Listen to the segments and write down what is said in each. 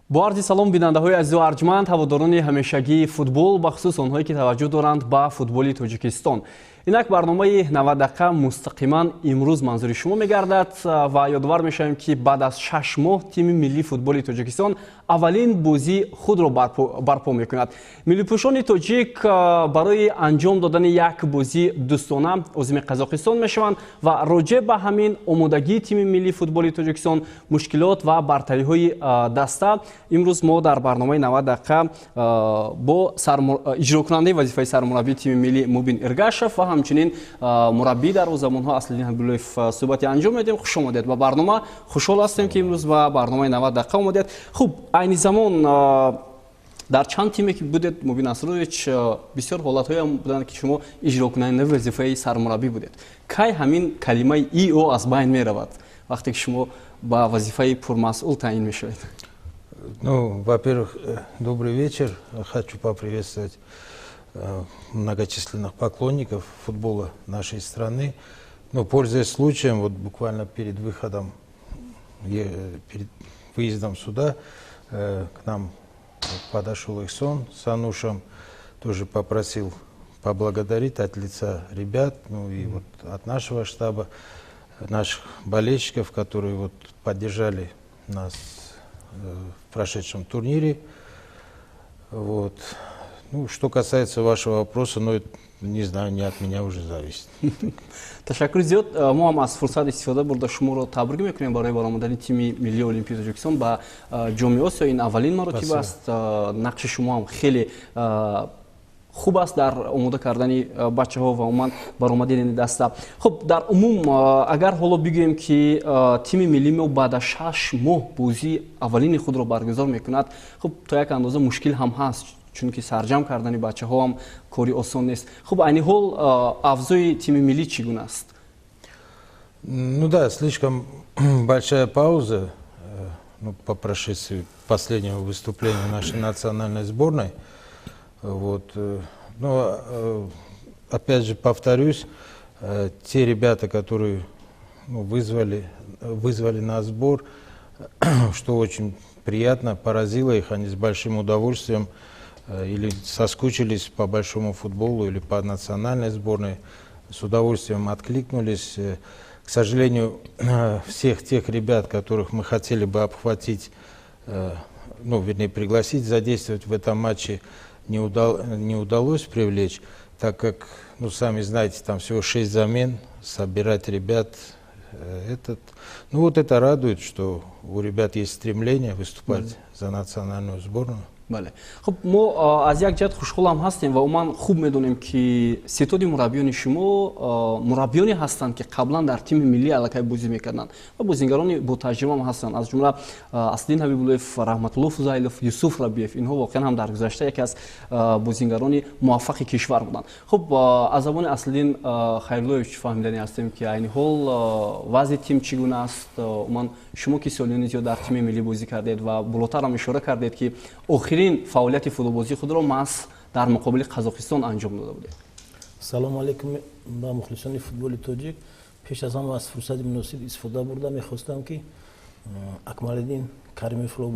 Бо арзи салом, бинандаҳои азизу арҷманд, ҳаводорони ҳамешагии футбол, бахусус онҳое, ки таваҷҷӯҳ доранд ба футболи Тоҷикистон. Инак барномаи 90 дақиқа мустақиман имрӯз манзури шумо мегардад ва ёдовар мешавем, ки баъд аз 6 моҳ тими миллии футболи Тоҷикистон аввалин бозии худро барпо мекунад. Миллипӯшони тоҷик барои анҷом додани як бозии дӯстона озими Қазоқистон мешаванд ва роҷеъ ба ҳамин омодагии тими миллии футболи Тоҷикистон, мушкилот ва бартариҳои даста имрӯз мо дар барномаи 90 дақиқа бо иҷрокунандаи вазифаи сармураббии тими миллӣ Мубин Иргашев ва ҳамчунин мураббии дарвозабонҳо Аслиддин Ҳабибуллоев суҳбате анҷом медиҳем. Хуш омадед ба барнома, хушҳол ҳастем, ки имрӯз ба барномаи 90 дақиқа омадед. Хуб, айни замон дар чанд тиме ки будед, Мубин Асрович, бисёр ҳолатҳоям буданд, ки шумо иҷрокунандаи вазифаи сармураббӣ будед. Кай ҳамин калимаи ИО аз байн меравад, вақте ки шумо ба вазифаи пурмасъул таъин мешавед? Ну, во-первых, добрый вечер. Хочу поприветствовать многочисленных поклонников футбола нашей страны. Но, пользуясь случаем, вот буквально перед выходом, перед выездом сюда, к нам подошел Ихсон с Анушем, тоже попросил поблагодарить от лица ребят, ну и вот от нашего штаба, наших болельщиков, которые вот поддержали нас в прошедшем турнире. Вот. Ну, что касается вашего вопроса, ну, не знаю, не от меня уже зависит. Ташаккури зиёд. Мо ҳам аз фурсат истифода бурда шуморо табрик мекунем барои баромадани тими миллии олимпии Тоҷикистон ба Ҷоми Осиё. Ин аввалин маротиба аст. Нақши шумо ҳам хеле хуб аст дар омода кардани бачаҳо ва умуман баромадани даста. Хуб, дар умум агар ҳоло бигӯем, ки тими миллии мо баъд аз 6 моҳ бозии аввалини худро баргузор мекунад, хуб, то як андоза мушкил ҳам ҳаст, чунки сарҷамъ кардани бачаҳо ҳам кори осон нест. Хуб, айни ҳол авзои тими миллӣ чӣ гуна аст? Ну да, слишком большая пауза, ну, по прошествии последнего выступления нашей национальной сборной. Вот. Но, опять же, повторюсь, те ребята, которые, ну, вызвали на сбор, что очень приятно, поразило их, они с большим удовольствием или соскучились по большому футболу, или по национальной сборной, с удовольствием откликнулись. К сожалению, всех тех ребят, которых мы хотели бы обхватить, ну, вернее, пригласить, задействовать в этом матче, не удалось привлечь, так как, ну, сами знаете, там всего шесть замен, собирать ребят, этот. Ну, вот это радует, что у ребят есть стремление выступать за национальную сборную. Бале, хуб, мо аз як ҷиҳат хушҳолам ҳастем ва умуман хуб медонем, ки ситоди мураббиёни шумо мураббиёне ҳастанд, ки қаблан дар тими миллӣ аллакай бозӣ мекарданд ва бозигарони ботаҷрибаам ҳастанд, аз ҷумла Аслиддин Ҳабибуллоев, Раҳматулло Фузайлов, Юсуф Рабиев. Инҳо воқеан ҳам дар гузашта яке аз бозигарони муваффақи кишвар буданд. Хуб, аз забони Аслиддин Хайруллоевич фаҳмидани ҳастем, ки айни ҳол вазъи тим чӣ гуна аст. Умуман, шумо ки солиёни зиёд дар тими миллӣ бозӣ кардед ва болотарам ишора кардед, ки охирин фаъолияти футболбозии худро маҳз дар муқобили Қазоқистон анҷом дода будед. Салому алейкум ба мухлисони футболи тоҷик. Пеш аз ҳама аз фурсати муносиб истифода бурда мехостам, ки Акмалиддин Каримовро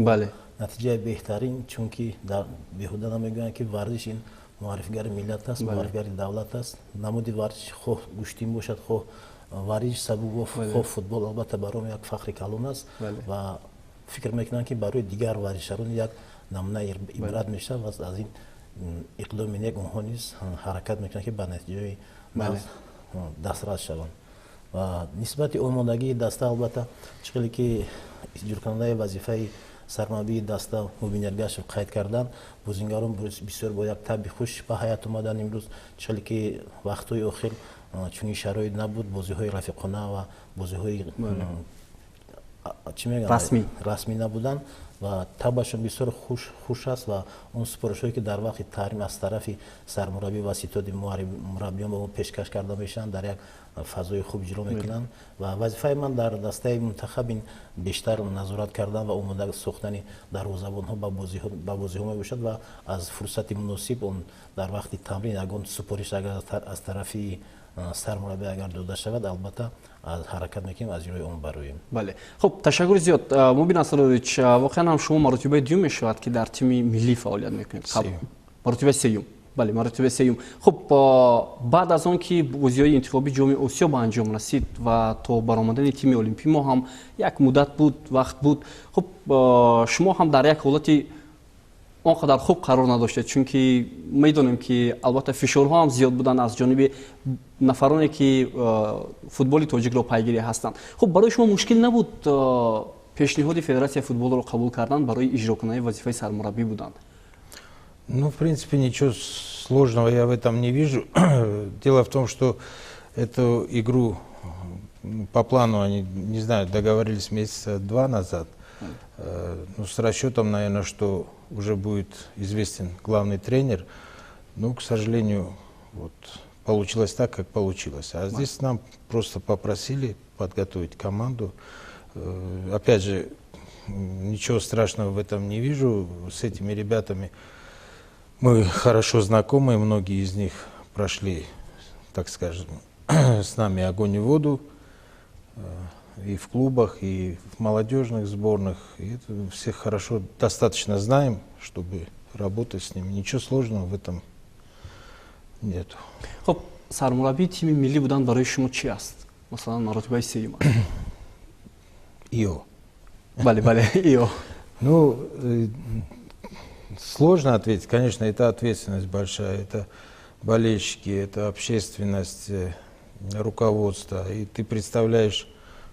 натиҷаи беҳтарин, чунки беҳуда намегӯянд, ки варзиш ин муаррифигари миллат аст, муаррифигари давлат аст. Намуди варзиш, хоҳ гӯштин бошад, хоҳ варзиши сабук, хоҳ футбол, албатта барои як фахри калон аст ва фикр мекунам, ки барои дигар варзишгарон як намунаи ибрат мешавад ва аз ин иқдоми нек онҳо низ ҳаракат мекунанд, ки ба натиҷаи дастрас шаванд. Ва нисбати омодагии даста, албатта, чӣ хеле ки иҷрокунандаи вазифаи сармураббии даста Мубин Эргашев қайд карданд, бозингарон бисёр бо як таби хуш ба ҳайат омаданд имрӯз. Чӣ хеле ки вақтҳои охир чунин шароит набуд, бозиҳои рафиқона ва бозиҳои чӣ мегӯянд, расмӣ набуданд ва табашон бисёр хуш аст. Ва он супоришҳое, ки дар вақти тамрин аз тарафи сармураббӣ ва ситоди мураббиён ба мо пешкаш карда мешаванд, дар як фазои хуб иҷро мекунанд. Ва вазифаи ман дар дастаи мунтахаб ин бештар назорат кардан ва омода сохтани дарвозабонҳо ба бозиҳо мебошад ва аз фурсати муносиб он дар вақти тамрин ягон супориш агар аз тарафи Сармураббӣ агар дода шавад, албатта, ҳаракат мекунем, аз рӯи он бароем. Бале, хуб, ташаккури зиёд, Мубин Асадович. Воқеан ҳам шумо маротибаи дуюм мешавад, ки дар тими миллӣ фаъолият мекунед. Маротибаи сеюм, бале, маротибаи сеюм. Хуб, баъд аз он ки бозиҳои интихобии Ҷоми Осиё ба анҷом расид ва то баромадани тими олимпӣ мо ҳам як муддат буд, вақт буд. Хуб, шумо ҳам дар як ҳолати он қадар хуб қарор надоштед, чунки медонем, ки албатта фишорҳо ҳам зиёд буданд аз ҷониби нафароне, ки футболи тоҷикро пайгирӣ ҳастанд. Хуб, барои шумо мушкил набуд пешниҳоди федератсияи футболро қабул кардан барои иҷрокунандаи вазифаи сармураббӣ буданд? Ну, в принципе, ничего сложного я в этом не вижу. Дело в том, что эту игру по плану они, не знаю, договорились месяца два назад. Ну, с расчетом, наверное, что уже будет известен главный тренер. Ну, к сожалению, вот получилось так, как получилось. А здесь нам просто попросили подготовить команду. Опять же, ничего страшного в этом не вижу. С этими ребятами мы хорошо знакомы, многие из них прошли, так скажем, с нами огонь и воду и в клубах, и в молодежных сборных. И это всех хорошо достаточно знаем, чтобы работать с ними. Ничего сложного в этом нет. Хуб, сармураббии тими миллӣ будан барои шумо чӣ аст? Масалан, маротибаи сеюм аст. Ио. Бале, бале, ио. Ну, сложно ответить. Конечно, это ответственность большая, это болельщики, это общественность, руководство. И ты представляешь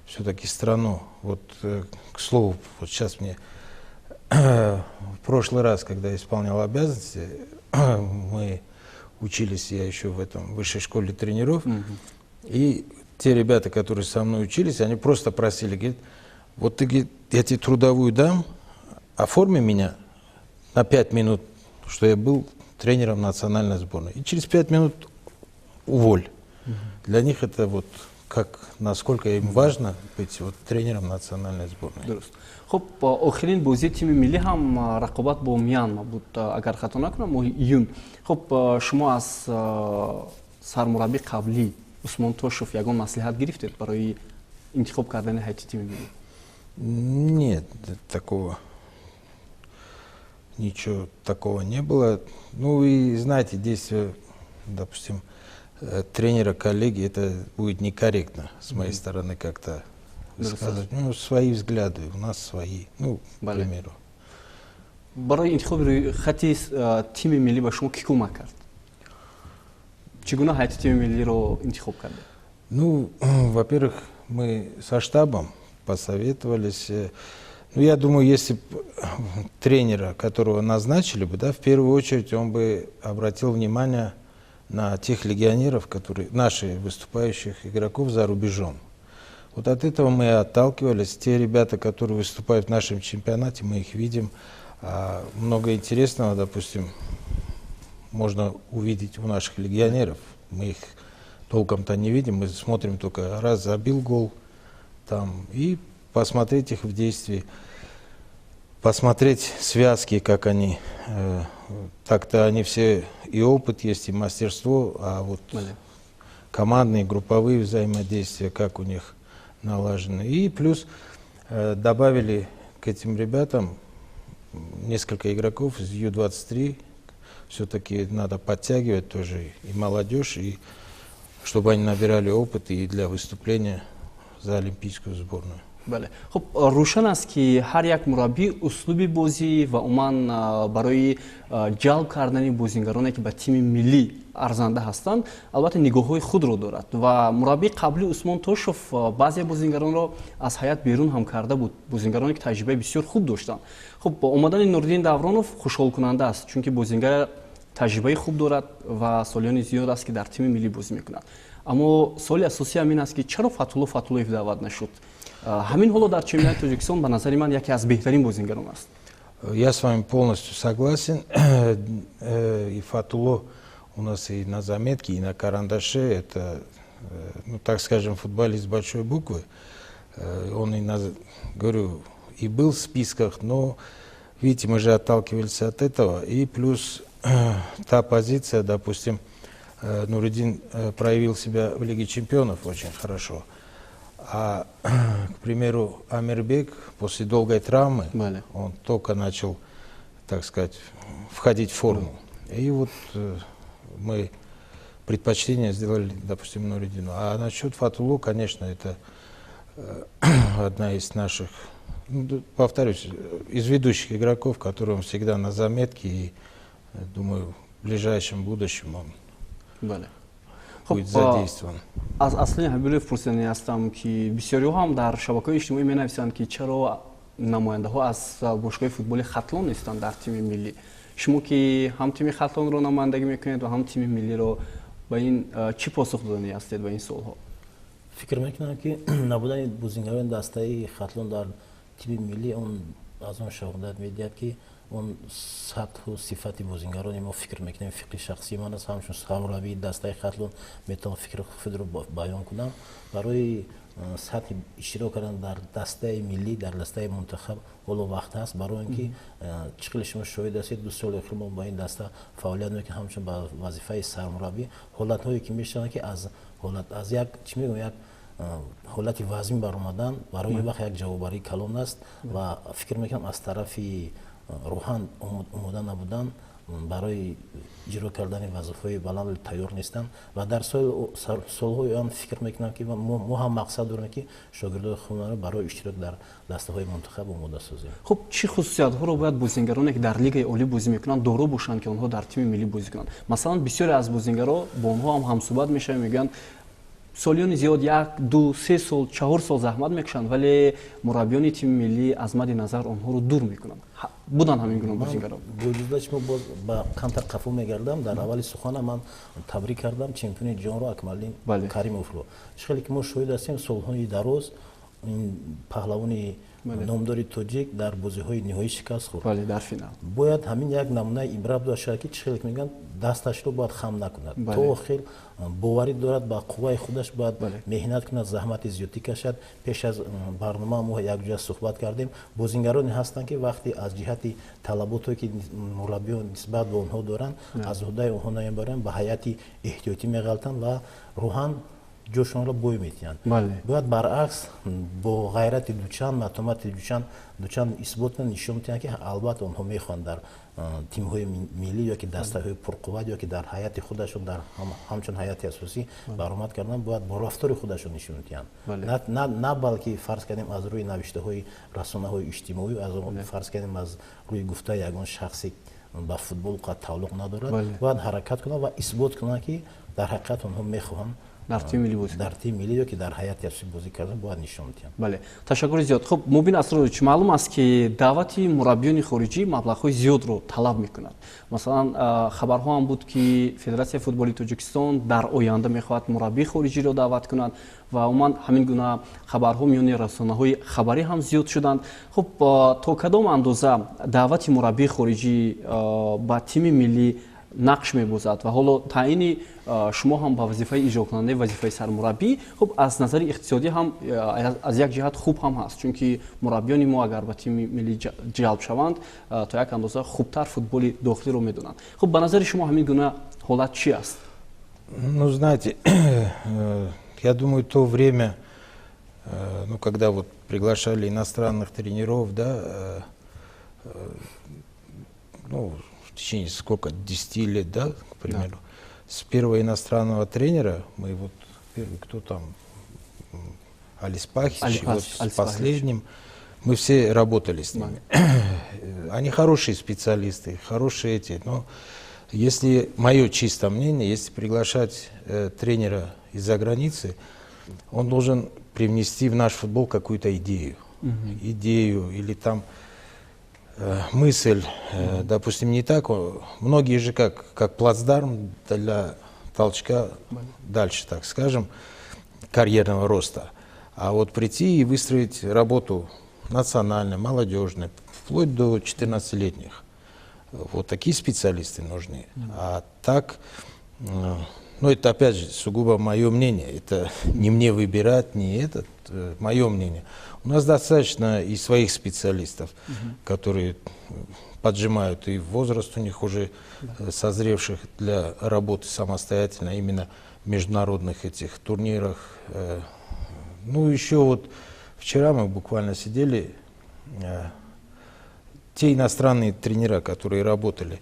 все-таки страну. Вот, к слову, вот сейчас мне в прошлый раз, когда я исполнял обязанности, мы учились, я еще в этом высшей школе тренеров, и те ребята, которые со мной учились, они просто просили, говорит: «Вот ты, говорит, я тебе трудовую дам, оформи меня на 5 минут, что я был тренером национальной сборной. И через 5 минут уволь». Для них это вот как, насколько им важно быть вот тренером национальной сборной. Дуруст. Хуб, охирин бозии тими миллӣ ҳам рақобат бо Мянма буд, агар хато накунам, моҳи июн. Хуб, шумо аз сармураббии қаблӣ Усмон Тошев ягон маслиҳат гирифтед барои интихоб кардани ҳайати тими миллӣ? Нет, такого ничего такого не было. Ну и знаете, действия, допустим, тренера, коллеги, это будет некорректно с моей стороны как-то высказывать. Ну, свои взгляды, у нас свои, ну, к примеру. Барои интихоби рӯйхати тими миллӣ ба шумо кӣ кӯмак кард? Чӣ гуна ҳайати тими миллиро интихоб кардед? Ну, во-первых, мы со штабом посоветовались. Ну, я думаю, если б тренера, которого назначили бы, да, в первую очередь он бы обратил внимание на тех легионеров, которые, наши выступающих игроков за рубежом. Вот от этого мы и отталкивались. Те ребята, которые выступают в нашем чемпионате, мы их видим. А много интересного, допустим, можно увидеть у наших легионеров. Мы их толком-то не видим, мы смотрим только раз забил гол там и посмотреть их в действии, посмотреть связки, как они, так-то они все и опыт есть, и мастерство, а вот командные, групповые взаимодействия, как у них налажены. И плюс добавили к этим ребятам несколько игроков из Ю-23. Все-таки надо подтягивать тоже и молодежь, и чтобы они набирали опыт и для выступления за олимпийскую сборную. Бале, хуб, рӯшан аст, ки ҳар як мураббӣ услуби бозӣ ва умуман барои ҷалб кардани бозингароне, ки ба тими миллӣ арзанда ҳастанд, албатта, нигоҳҳои худро дорад. Ва мураббии қаблӣ Усмон Тошев баъзе бозингаронро аз ҳайат берун ҳам карда буд, бозингароне, ки таҷрибаи бисёр хуб доштанд. Хуб, омадани Нуриддин Давронов хушҳолкунанда аст, чунки бозингар таҷрибаи хуб дорад ва солиёни зиёд аст, ки дар тими миллӣ бозӣ мекунад. Аммо суоли асосӣ ҳамин аст, ки чаро Фатҳулло Фатҳуллоев даъват нашуд? Ҳамин ҳоло дар чемпионати Тоҷикистон ба назари ман яке аз беҳтарин бозингарон аст. Я с вами полностью согласен. И Фатулло у нас и на заметке, и на карандаше. Это, ну, так скажем, футболист большой буквы. Он и, на, говорю, и был в списках, но, видите, мы же отталкивались от этого. И плюс та позиция, допустим, Нуриддин проявил себя в Лиге чемпионов очень хорошо. А, к примеру, Амирбек после долгой травмы, он только начал, так сказать, входить в форму. И вот мы предпочтение сделали, допустим, Нуриддину. А насчет Фатулло, конечно, это одна из наших, ну, повторюсь, из ведущих игроков, который он всегда на заметке, и, думаю, в ближайшем будущем он будет задействован. Аз асли ҳабилов пурсидани ҳастам, ки бисёриҳо ҳам дар шабакаҳои иҷтимоӣ менависанд, ки чаро намояндаҳо аз бошгоҳи футболи Хатлон нестанд дар тими миллӣ. Шумо, ки ҳам тими Хатлонро намояндагӣ мекунед ва ҳам тими миллиро, ба ин чӣ посух додани ҳастед, ба ин суолҳо? Фикр мекунам, ки набудани бозингарони дастаи Хатлон дар тими миллӣ, он аз он шаҳодат медиҳад, ки он сатҳу сифати бозингарони мо, фикр мекунем, фикри шахсии ман аст, ҳамчун сармураббии дастаи Хатлон метавон фикри худро баён кунам, барои сатҳи иштирок кардан дар дастаи миллӣ, дар дастаи мунтахаб ҳоло вақт ҳаст. Барои он ки чӣ хеле шумо шоҳид ҳастед, 2 соли охир мо ба ин даста фаъолият мекунем ҳамчун ба вазифаи сармураббӣ. Ҳолатҳое ки мешаванд, ки аз ҳолат, аз як, чӣ мегӯям, як ҳолати вазмин баромадан барои ин вақт як ҷавобгарии калон аст ва фикр мекунам, аз тарафи рӯҳан омода набудан, барои иҷро кардани вазифаҳои баланд тайёр нестанд ва дар солҳои он фикр мекунам, ки мо ҳам мақсад дорем, ки шогирдои худро барои иштирок дар дастаҳои мунтахаб омода созем. Хуб, чӣ хусусиятҳоро бояд бозингароне, ки дар лигаи олӣ бозӣ мекунанд, доро бошанд, ки онҳо дар тими миллӣ бозӣ кунанд? Масалан, бисёре аз бозингаро, бо онҳо ҳам ҳамсӯҳбат мешавем, мегӯянд, солиёни зиёд, 1, 2, 3 сол, 4 сол заҳмат мекушанд, вале мураббиёни тими миллӣ аз мадди назар онҳоро дур мекунанд. Буданд ҳамин гуна бозингаро? Бо иҷозати шумо, боз ба камтар қафо мегардам. Дар аввали сухана ман табрик кардам чемпиони ҷаҳонро, Акмалдин Каримовро. Чӣ хеле ки мо шоҳид ҳастем, солҳои дароз ин паҳлавони номдори тоҷик дар бозиҳои ниҳоӣ шикаст хӯрд. Бале, дар финал. Бояд ҳамин як намунаи ибрат бошад, ки чӣ хеле мегӯянд, дасташро бояд хам накунад, то охир боварӣ дорад ба қувваи худаш, бояд меҳнат кунад, заҳмати зиёдтӣ кашад. Пеш аз барнома мо якҷоя суҳбат кардем. Бозингароне ҳастанд, ки вақте аз ҷиҳати талаботое, ки мураббиён нисбат ба онҳо доранд, аз уҳдаи онҳо намебаранд, ба ҳайати эҳтиётӣ меғалтанд ва рӯҳан ҷошонро бой медиҳанд. Бояд баръакс, бо ғайрати дучанд, матомати дучанд, дучанд исбот кунанд, нишон медиҳанд, ки албатта онҳо мехоҳанд дар тимҳои миллӣ ё ки дастаҳои пурқувват, ё ки дар ҳайати худашон, дар ҳамчун ҳайати асосӣ баромад кардан. Бояд бо рафтори худашон нишон диҳанд, на балки, фарз кардем, аз рӯи навиштаҳои расонаҳои иҷтимоӣ, аз фарз кардем, аз рӯи гуфтаи ягон шахсе ба футбол қад тааллуқ надорад. Бояд ҳаракат кунанд ва исбот кунанд, ки дар ҳақиқат онҳо мехоҳанд дар тими миллӣ бозӣ. Дар тими миллӣ ё ки дар ҳайати асосӣ бозӣ кардан, бояд нишон диҳанд. Бале, ташаккури зиёд. Хуб, Мубин Асрорович, маълум аст, ки даъвати мураббиёни хориҷӣ маблағҳои зиёдро талаб мекунад. Масалан, хабарҳо ҳам буд, ки Федератсияи футболи Тоҷикистон дар оянда мехоҳад мураббии хориҷиро даъват кунад ва умуман ҳамин гуна хабарҳо миёни расонаҳои хабарӣ ҳам зиёд шуданд. Хуб, то кадом андоза даъвати мураббии хориҷӣ ба тими миллӣ нақш мебозад ва ҳоло таъини шумо ҳам ба вазифаи иҷрокунандаи вазифаи сармураббӣ, хуб, аз назари иқтисодӣ ҳам аз як ҷиҳат хуб ҳам ҳаст, чунки мураббиёни мо агар ба тими миллӣ ҷалб шаванд, то як андоза хубтар футболи дохилиро медонанд. Хуб, ба назари шумо ҳамин гуна ҳолат чӣ аст? Ну, знаете, я думаю, то время, ну, когда вот приглашали иностранных тренеров, да, ну, в течение сколько, 10 лет, да, к примеру, с первого иностранного тренера, мы вот, первый, кто там, Алиспахич, вот с последним, мы все работали с ними. Они хорошие специалисты, хорошие эти, но если, мое чисто мнение, если приглашать тренера из-за границы, он должен привнести в наш футбол какую-то идею. Идею или там мысль, допустим, не так. Многие же как плацдарм для толчка дальше, так скажем, карьерного роста. А вот прийти и выстроить работу национальной, молодежной, вплоть до 14-летних. Вот такие специалисты нужны. А так, ну, это опять же сугубо мое мнение. Это не мне выбирать, не этот, мое мнение. У нас достаточно и своих специалистов, которые поджимают, и возраст у них уже созревших для работы самостоятельно именно в международных этих турнирах. Ну, еще вот вчера мы буквально сидели, те иностранные тренера, которые работали,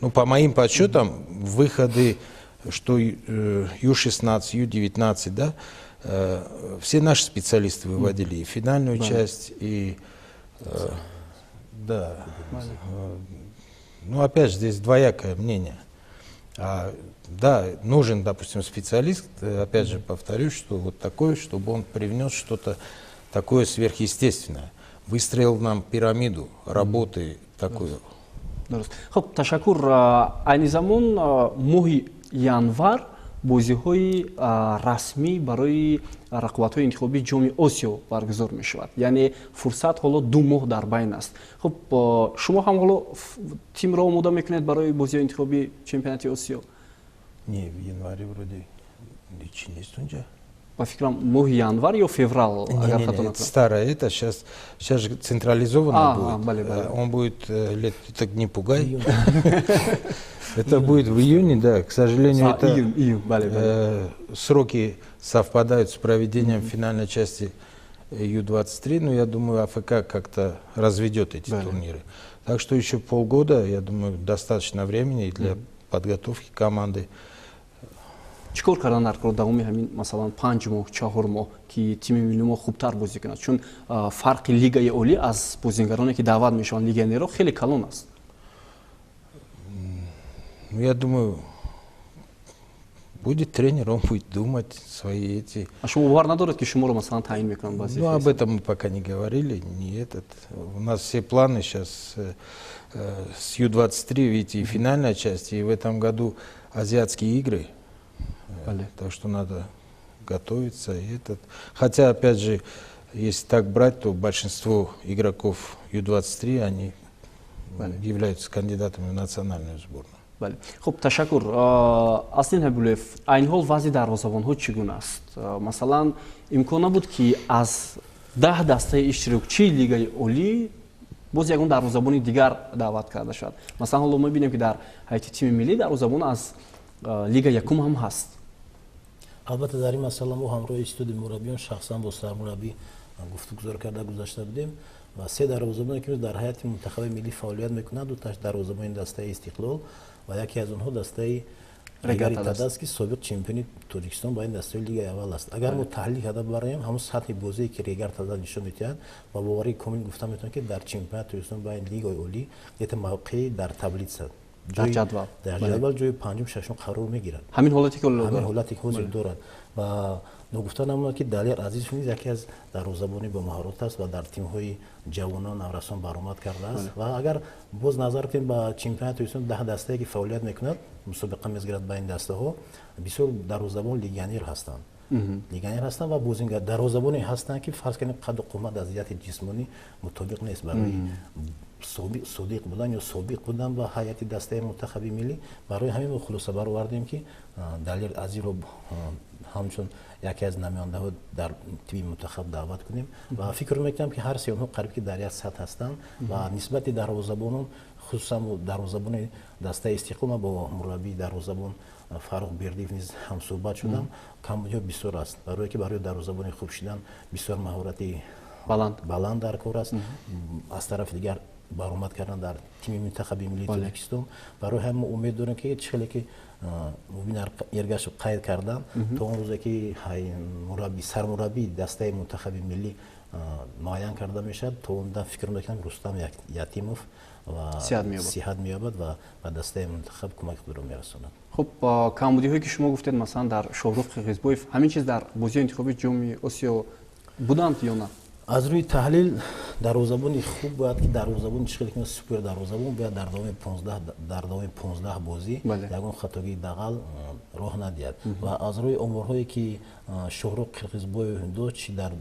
ну, по моим подсчетам, выходы, что Ю-16, Ю-19, да, все наши специалисты выводили и финальную часть, и да. Ну, опять же, здесь двоякое мнение. Да, нужен, допустим, специалист, опять же, повторюсь, что вот такой, чтобы он привнес что-то такое сверхъестественное. Выстроил нам пирамиду работы такую. Дуруст, хуб, ташаккур. Айни замон моҳи январ бозиҳои расмӣ барои рақобатҳои интихобии Ҷоми Осиё баргузор мешавад, яъне фурсат ҳоло 2 моҳ дар байн аст. Хуб, шумо ҳам ҳоло тимро омода мекунед барои бозиҳои интихобии чемпионати Осиё? Не, в январе вроде ничего нест унҷа. Ба фикрам, моҳи январ ё феврал. Агар хато накунам. Старое это, сейчас же централизованно будет. Бале, бале. Он будет, лет, так не пугай. Это будет в июне, да. К сожалению, это июнь, июнь, бале, бале. Сроки совпадают с проведением финальной части Ю-23, но я думаю, АФК как-то разведет эти турниры. Так что еще полгода, я думаю, достаточно времени для подготовки команды. Чӣ кор кардан дар кор давоми ҳамин, масалан, 5 моҳ, 4 моҳ, ки тими миллии мо хубтар бозӣ кунад, чун фарқи лигаи олӣ аз бозигароне, ки даъват мешаванд легионерҳо, хеле калон аст? Ну, я думаю, будет тренер, он будет думать свои эти. А шумо бовар надоред, ки шуморо, масалан, таъин мекунанд баъзе? Ну, об этом мы пока не говорили, не этот. У нас все планы сейчас с Ю-23, видите, и финальная часть, и в этом году азиатские игры. Бале. Так что надо готовиться. И этот. Хотя, опять же, если так брать, то большинство игроков Ю-23, они являются кандидатами в национальную сборную. Бале, хуб, ташаккур. Аслин Ҳабибуллоев, айни ҳол вазъи дарвозабонҳо чӣ гуна аст? Масалан, имкон набуд, ки аз 10 дастаи иштирокчии лигаи олӣ боз ягон дарвозабони дигар даъват карда шавад? Масалан, ҳоло мебинем, ки дар ҳайати тими миллӣ дарвозабон аз лига якум ҳам ҳаст. Албатта, дар ин масъала мо ҳамроҳи истоди мураббиён, шахсан бо сармураббӣ гуфтугузор карда гузашта будем ва се дарвозабоне, ки дар ҳайати мунтахаби миллӣ фаъолият мекунанд, дуташ дарвозабони дастаи Истиқлол ва яке аз онҳо дастаи Регари Тадас, ки собиқ чемпиони Тоҷикистон ба ин дастаи лигаи аввал аст. Агар мо таҳлил карда бароем ҳамон сатҳи бозие, ки Регар Тадас нишон медиҳад, ба боварии комил гуфта метавонем, ки дар чемпионати Тоҷикистон ба ин лигаи олӣ где-то мавқеи дар таблица дар ҷадвал дар ҷадвал ҷои панҷум, шашум қарор мегирад. Ҳамин ҳолате ки ҳамин ҳолате ки ҳозир дорад. Ва ногуфта намонад, ки Далер Азизов низ яке аз дарвозабони бомаҳорат аст ва дар тимҳои ҷавонон, наврасон баромад кардааст. Ва агар боз назар кунем ба чемпионати Тоҷикистон, 10 дастае, ки фаъолият мекунад, мусобиқа мезгирад, ба ин дастаҳо бисёр дарвозабон легионер ҳастанд ва бозингар дарвозабоне ҳастанд, ки, фарз кунем, қадду қомат аз ҷиҳати ҷисмонӣ мутобиқ нест барои содиқ будан ё собиқ будан ба ҳайати дастаи мунтахаби миллӣ. Барои ҳамин мо хулоса баровардем, ки Далер Азизро ҳамчун яке аз намояндаҳо дар тими мунтахаб даъват кунем. Ва фикр мекунам, ки ҳар се онҳо қариб ки дар як сатҳ ҳастанд ва нисбати дарвозабонон, хусусан дарвозабони дастаи Истиқлол, бо мураббии дарвозабон Фаррух Бердиев низ ҳамсӯҳбат шудам, камбудиҳо бисёр аст, барое ки барои дарвозабони хуб шудан бисёр маҳорати баланд дар кор аст, аз тарафи дигар баромад кардан дар тими мунтахаби миллии Тоҷикистон. Барои ҳамин мо умед дорем, ки чӣ хеле ки Мубин Эргашев қайд карданд, то он рӯзе ки сармураббии дастаи мунтахаби миллӣ муайян карда мешавад, то он дам фикр мекунам, Рустам Ятимов сиҳат меёбад ва ба дастаи мунтахаб кӯмаки худро мерасонад. Хуб, камбудиҳое, ки шумо гуфтед, масалан, дар Шоҳрух Қирғизбоев, ҳамин чиз дар бозиҳои интихоби Ҷоми Осиё буданд ё на? Аз рӯи таҳлил, дарвозабони хуб бояд ки дарвозабони чӣ хеле супер дарвозабон бояд дар давоми 15 бозӣ ягон хатогии дағал роҳ надиҳад. Ва аз рӯи оморҳое, ки Шоҳрух Қирғизбоев дошт, чи дар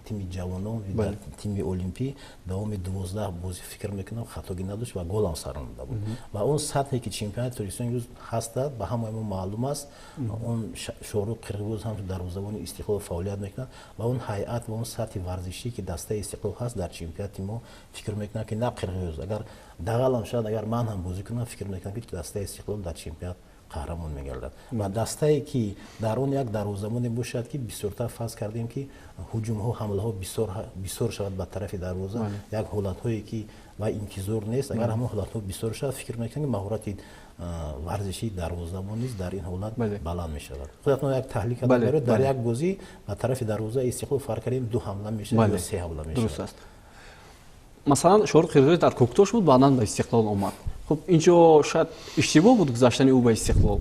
Тими ҷавонон, дар тими олимпӣ давоми 12 бозӣ, фикр мекунам, хатогӣ надошт ва голам саронда буд. Ва он сатҳе, ки чемпионати Тоҷикистон имрӯз ҳастад, ба ҳамаи мо маълум аст. Он Шоҳрух Қирғизбоев ҳамчун дарвозабони Истиқлол фаъолият мекунад ва он ҳайат ва он сатҳи варзишӣ, ки дастаи Истиқлол ҳаст дар чемпионати мо, фикр мекунам, ки на Қирғиз, агар дағалам шавад, агар ман ҳам бозӣ кунам, фикр мекунам, ки дастаи Истиқлол дар чемпионат қаҳрамон мегардад. Ва дастае, ки дар он як дарвозабоне бошад, ки бисёртар, фарз кардем, ки ҳуҷумҳо, ҳамлаҳо бисёр шавад ба тарафи дарвоза, як ҳолатҳое, ки ва интизор нест, агар ҳамон ҳолатҳо бисёр шавад, фикр мекунам, ки маҳорати варзишии дарвозабон низ дар ин ҳолат баланд мешавад. Худатон як таҳлил карда, дар як бозӣ ба тарафи дарвозаи Истиқлол, фарз кардем, ду ҳамла мешавад ё се ҳамла мешавад. Масалан, Шоҳрух Қирғизбоев дар Кӯктош буд, баъдан ба Истиқлол омад. Хуб, инҷо шояд иштибоҳ буд гузаштани ӯ ба Истиқлол.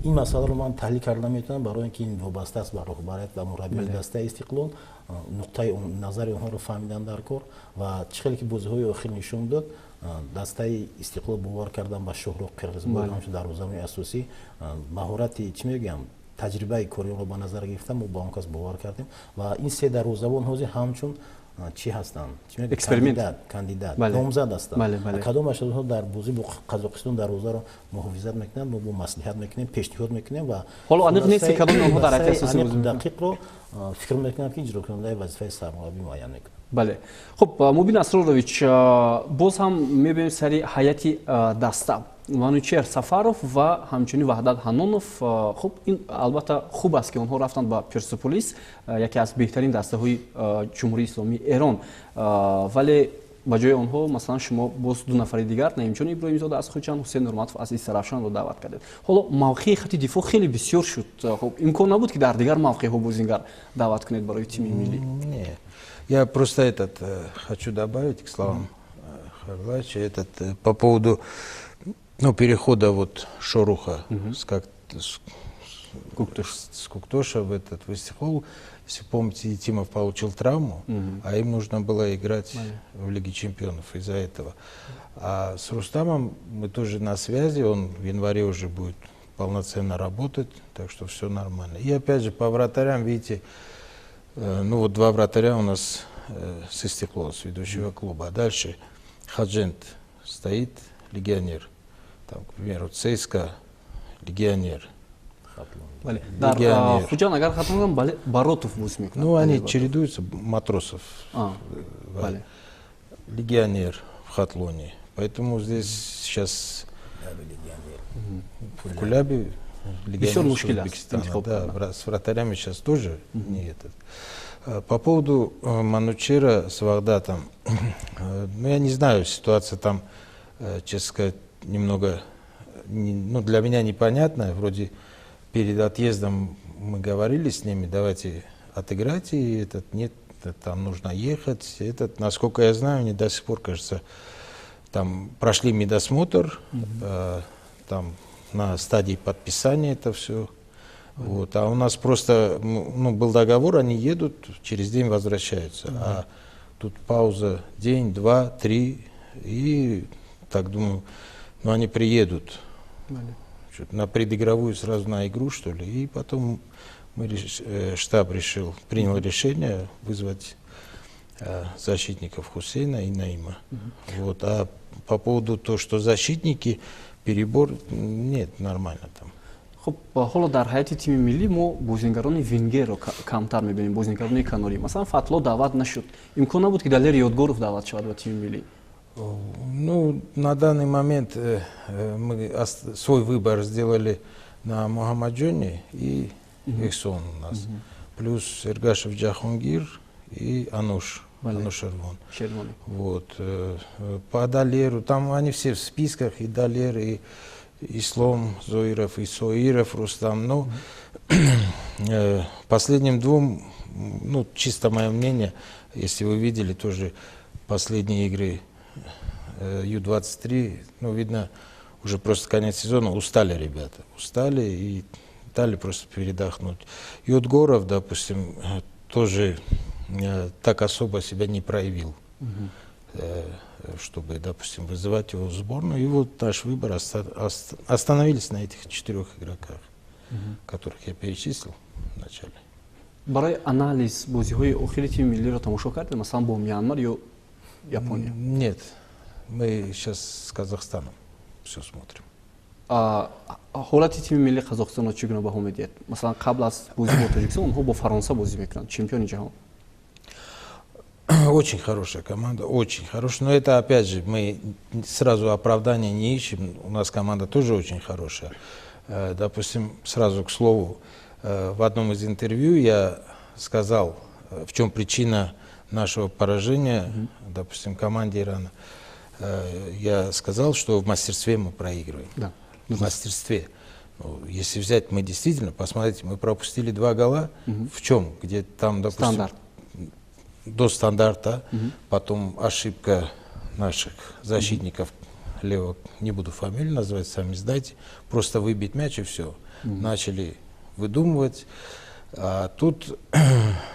Ин масъаларо ман таҳлил карда наметавонам, барои ин ки ин вобаста аст ба роҳбарият ва мураббиёни дастаи Истиқлол. Нуқтаи назари онҳоро фаҳмидан дар кор. Ва чӣ хеле ки бозиҳои охир нишон дод, дастаи Истиқлол бовар кардан ба Шоҳрух Қирғизбоев ҳамчун дарвозабони асосӣ, маҳорати, чӣ мегӯям, таҷрибаи кори онро ба назар гирифта, мо ба он кас бовар кардем. Ва ин се дарвозабон ҳозир ҳамчун чӣ ҳастанд? Эксперимент. Кандидат, номзад ҳастанд. Кадомаш аз онҳо дар бозӣ бо Қазоқистон дарвозаро муҳофизат мекунанд, мо бо маслиҳат мекунем, пешниҳод мекунем ва Ҳоло аниқ нест, ки кадоми онҳо дар ҳайати асосӣ бозӣ. Дақиқро, фикр мекунам, ки иҷрокунандаи вазифаи сармураббӣ муайян мекунад. Бале, хуб, Мубин Асрорович, боз ҳам мебинем сари ҳайати даста: Манучер Сафаров ва ҳамчунин Ваҳдат Ҳаннонов. Хуб, ин албатта хуб аст, ки онҳо рафтанд ба Персеполис, яке аз беҳтарин дастаҳои Ҷумҳурии Исломии Эрон, вале ба ҷои онҳо, масалан, шумо боз ду нафари дигар, Наимҷон Иброҳимзода аз Хуҷанд, Ҳусейн Нурматов аз Истаравшанро даъват кардед. Ҳоло мавқеи хати дифоъ хеле бисёр шуд. Хуб, имкон набуд, ки дар дигар мавқеъҳо бозингар даъват кунед барои тими миллӣ? Я просто этот хочу добавить к словам Харлача, этот по поводу, ну, перехода вот Шоруха с Куктоша в этот в Истиклол. Если помните, Тимов получил травму, а им нужно было играть в Лиге чемпионов из-за этого. А с Рустамом мы тоже на связи, он в январе уже будет полноценно работать, так что все нормально. И опять же, по вратарям, видите, ну вот два вратаря у нас с Истиклола, с ведущего клуба. А дальше Худжанд стоит легионер. Там, к примеру, ЦСКА легионер. Дар Хуҷанд, агар хато накунам, Баротов бозӣ мекунад. Ну, они чередуются, Матросов. Легионер в Хатлоне. Поэтому здесь сейчас в Кулябе легионер с Узбекистана. Да, с вратарями сейчас тоже не этот. По поводу Манучера с Вахдатом, ну, я не знаю, ситуация там, честно сказать, немного, ну, для меня непонятная. Вроде перед отъездом мы говорили с ними: давайте отыграйте, и этот, нет, там нужно ехать. Этот, насколько я знаю, они до сих пор, кажется, там прошли медосмотр, там на стадии подписания это все. Вот. А у нас просто, ну, был договор, они едут, через день возвращаются. А тут пауза день, два, три, и так думаю, ну, они приедут на предыгровую сразу на игру, что ли. И потом штаб решил, принял решение вызвать защитников Хусейна и Наима. Вот. А по поводу того, что защитники, перебор, нет, нормально там. Хуб, ҳоло дар ҳайати тими миллӣ мо бозингарони вингерро камтар мебинем, бозингарони канорӣ. Масалан, Фатло даъват нашуд. Имкон набуд, ки Далер Ёдгоров даъват шавад ба тими миллӣ? Ну, на данный момент мы свой выбор сделали на Мухаммаджоне и Эхсон у нас. Плюс Эргашев Джахонгир и Ануш. Анушервон. Вот. По Далеру, там они все в списках, и Далер, и Ислом Зоиров, и Соиров Рустам. Но последним двум, ну, чисто мое мнение, если вы видели тоже последние игры Ю-23, ну, видно, уже просто конец сезона, устали ребята, устали и дали просто передохнуть. Юдгоров, допустим, тоже так особо себя не проявил, чтобы, допустим, вызывать его в сборную. И вот наш выбор остановились на этих четырех игроках, которых я перечислил в начале. Барои анализ бозиҳои охири тими миллиро тамошо кардед, масалан бо Мянмар ё Япония? Нет, мы сейчас с Казахстаном все смотрим. Ҳолати тими миллии Қазоқистонро чӣ гуна баҳо медиҳед? Масалан, қабл аз бозӣ бо Тоҷикистон онҳо бо Фаронса бозӣ мекунанд, чемпиони ҷаҳон. Очень хорошая команда, очень хорошая. Но это, опять же, мы сразу оправдания не ищем. У нас команда тоже очень хорошая. Допустим, сразу к слову, в одном из интервью я сказал, в чем причина нашего поражения, допустим, команде Ирана. Я сказал, что в мастерстве мы проигрываем. В мастерстве. Ну, если взять, мы действительно, посмотрите, мы пропустили два гола. В чем? Где там, допустим, Стандарт. До стандарта, потом ошибка наших защитников лево, не буду фамилию называть, сами знаете, просто выбить мяч, и все. Начали выдумывать. А тут,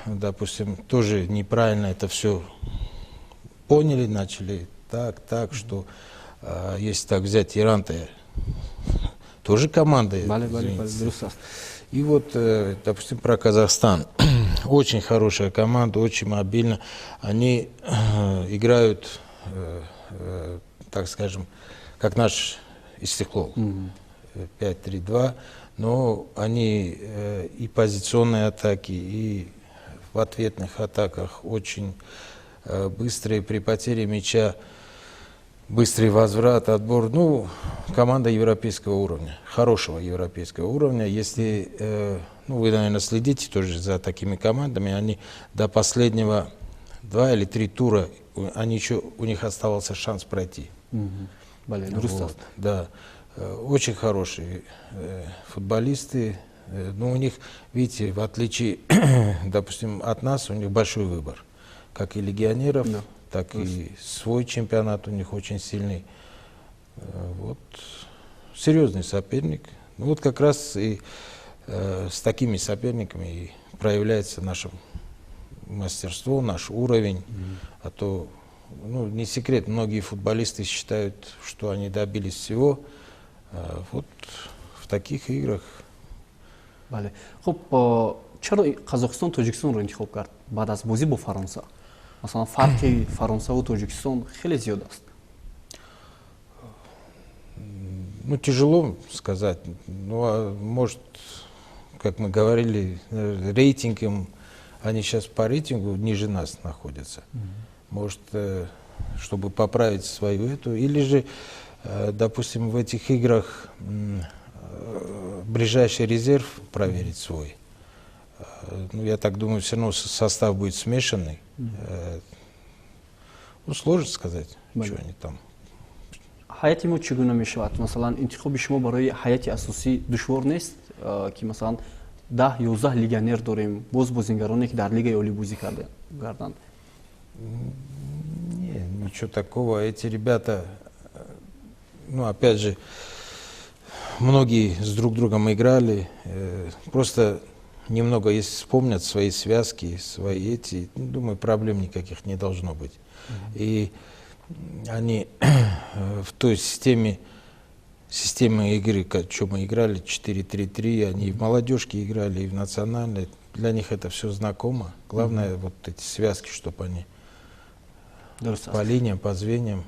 допустим, тоже неправильно это все поняли, начали так, что если так взять, Иран-то тоже команда, Бале, бале, бале, извините. Дуруст аст. И вот, допустим, про Казахстан. Очень хорошая команда, очень мобильна. Они играют, так скажем, как наш Истиклол. 5-3-2. Но они и позиционные атаки, и в ответных атаках очень быстрые при потере мяча, быстрый возврат, отбор. Ну, команда европейского уровня, хорошего европейского уровня. Если, ну, вы, наверное, следите тоже за такими командами, они до последнего два или три тура, они еще, у них оставался шанс пройти. Бале, дуруст Вот, аст. Да, очень хорошие футболисты. Но у них, видите, в отличие, допустим, от нас, у них большой выбор. Как и легионеров, так и свой чемпионат у них очень сильный. Вот, серьезный соперник. Ну вот как раз и с такими соперниками и проявляется наше мастерство, наш уровень. А то, ну, не секрет, многие футболисты считают, что они добились всего. А вот в таких играх. Бале, хуб, чаро Қазоқистон Тоҷикистонро интихоб кард баъд аз бозӣ бо Фаронса? Масалан, фарқи Фаронсаву Тоҷикистон хеле зиёд аст. Ну, тяжело сказать. Ну, а может, как мы говорили, рейтинг им, они сейчас по рейтингу ниже нас находятся. Может, чтобы поправить свою эту, или же, допустим, в этих играх ближайший резерв проверить свой. Ну, я так думаю, все равно состав будет смешанный. Ну, сложно сказать, что они там. Ҳайати мо чӣ гуна мешавад? Масалан, интихоби шумо барои ҳайати асосӣ душвор нест, ки масалан 10-11 легионер дорем, боз бозингароне, ки дар лигаи олӣ бозӣ карданд? Не, ничего такого. Эти ребята, ну, опять же, многие с друг другом играли. Просто немного, если вспомнят свои связки, свои эти, ну, думаю, проблем никаких не должно быть. И они в той системе игры, что мы играли, 4-3-3, они и в молодежке играли, и в национальной. Для них это все знакомо. Главное, вот эти связки, чтобы они Дуруст по аст. линиям, по звеньям.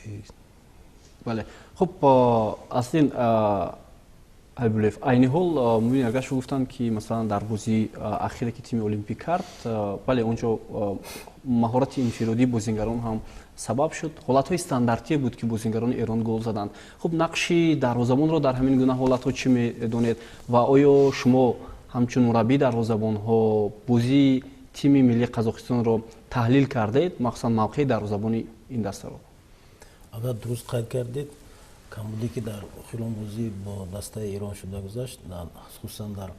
И Бале, хуб, Аслин Ҳабибуллоев, айни ҳол Мубин Эргашев гуфтанд, ки масалан дар бозии ахире, ки тими Олимпик кард, бале, онҷо маҳорати инфиродии бозингарон ҳам сабаб шуд, ҳолатҳои стандартие буд, ки бозингарони Эрон гол заданд. Хуб, нақши дарвозабонро дар ҳамин гуна ҳолатҳо чӣ медонед ва оё шумо ҳамчун мураббии дарвозабонҳо бозии тими миллии Қазоқистонро таҳлил кардед, махсусан мавқеи дарвозабони ин дастаро? Агар дуруст қайд кардед, камбуде, ки дар охирон бозӣ бо дастаи Эрон шуда гузашт, хусусан дар